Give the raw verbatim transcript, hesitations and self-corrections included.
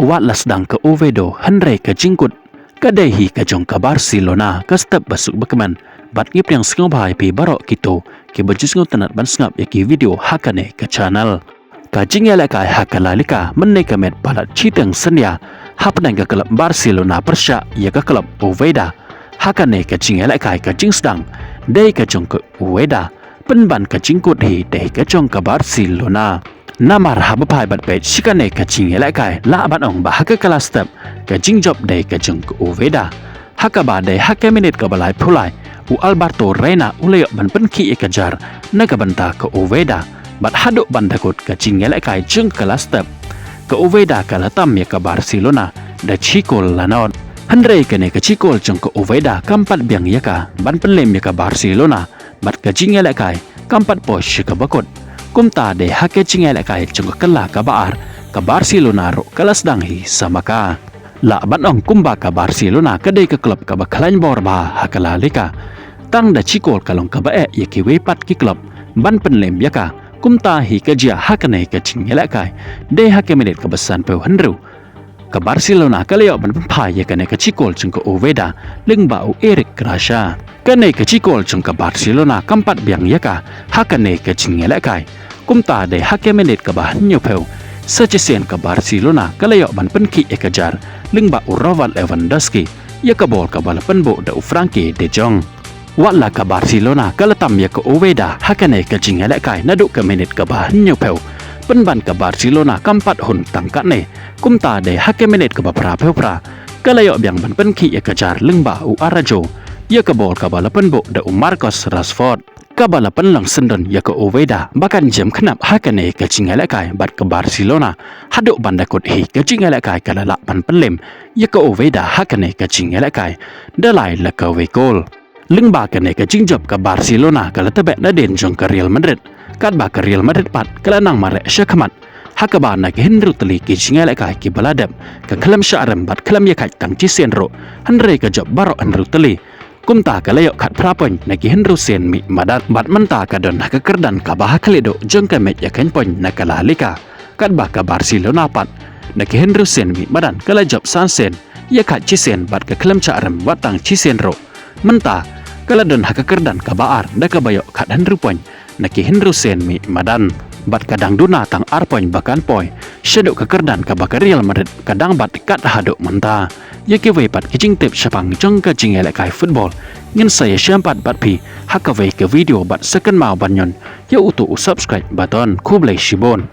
Wat la sdang ka Oviedo, hynrei ka jingkut ka dei hi ka jong ka Barcelona, ka step ba suk ba kmen. Bad ngi pdiang sngewbha ïa phi baroh kito kiba ju sngewtynnat ban sngap ïa ki video ha kane ka channel. Ka jingïalehkai ha ka La Liga mynne ka met palat shiteng synñia hapdeng ka klub Barcelona pyrshah ïa ka klub Oviedo. Ha kane ka jingïalehkai ka jingsdang dei ka jong ka Oviedo, pynban ka jingkut hi dei ka jong ka Barcelona. Namar haba phai bad peit sha kane ka jingïalehkai, lah ban ong ba ha ka kylla step ka jingjop dei ka jong ka Oviedo. Ha kaba dei ha ka minit kaba laiphew lai, u Alberto Reina u la ïoh ban pynkhih ïa ka jar na ka bynta ka Oviedo. Bad haduh ban da kut ka jingïalehkai jong ka kylla step, ka Oviedo ka la tam ïa ka Barcelona da shi kol la nod. Hynrei kane ka shi kol jong ka Oviedo kam pat biang ïa ka ban pynlem ïa ka Barcelona, bad ka jingïalehkai kam pat poi sha kaba kut. Kumta dei ha ka jingïalehkai jong ka kylla kaba ar, ka Barcelona ruh ka la sdang hi samaka. Lah ban ong kumba ka Barcelona ka dei ka klub kaba khlaiñ bor bha ha ka La Liga, tang da shi kol ka long kaba eh ïa kiwei pat ki klub ban pynlem ïa ka. Kumta hi ka jia ha kane ka jingïalehkai, dei ha ka minit kaba sanphew hynriew, ka Barcelona ka la ïoh ban pynphai ïa kane ka shi kol jong ka Oviedo lyngba u Eric Garcia. Kane ka shi kol jong ka Barcelona kam pat biang ïa ka ha kane ka jingïalehkai. Kumta dei ha ka minit kaba hynñiewphew, sa shisien ka Barcelona ka la ïoh ban pynkhih ïa ka jar lyngba u Robert Lewandowski ïa ka bol kaba la pynbuh da u Frenkie de Jong. Wat la ka Barcelona ka la tam ïa ka Oviedo ha kane ka jingïalehkai naduh ka minit kaba hynñiewphew, pynban ka Barcelona kam pat hun tang katne. Kumta dei ha ka minit kaba phraphew phra, ka la ïoh biang ban pynkhih ïa ka jar lyngba u Araujo ïa ka bol kaba la pynbuh da u Marcus Rashford, kaba la pynlong syndon ïa ka Oviedo ba kan jem khnap ha kane ka jingïalehkai bad ka Barcelona. Haduh ban da kut hi ka jingïalehkai ka la lah ban pynlem ïa ka Oviedo ha kane ka jingïalehkai da lai la kawei kol. Lyngba kane ka jingjop ka Barcelona ka la tbeh nadien jong ka Real Madrid, katba ka Real Madrid pat ka la nang mareh sha khmat. Ha kaba na ki hynriew tylli ki jingïalehkai kiba la dep, ka khlem shah rem bad khlem ïakhaid tang shisien ruh, hynrei ka jop baroh hynriew tylli. Kumta ka la ïoh khatphra point na ki hynriew sien mih madan, bad mynta ka don ha ka kyrdan kaba ha khlieh duh jong ka met ïakheiñ point na ka La Liga. Katba ka Barcelona pat na ki hynriew sien mih madan ka la jop san sien, ïakhaid shisien bad ka khlem shah rem wat tang shisien ruh. Mynta ka la don ha ka kyrdan kaba ar da kaba ïoh khathynriew point na ki hynriew sien mih madan, bad ka dang duna tang ar point ba kan poi shaduh ka kyrdan kaba ka Real Madrid ka dang bat kat haduh mynta. Ïa kiwei pat ki jingtip shaphang jong ka jingïalehkai football ngin sa ïashem pat bad phi ha kawei ka video, bad sa kynmaw ban ñion ïa uto u subscribe button. Khublei shibun.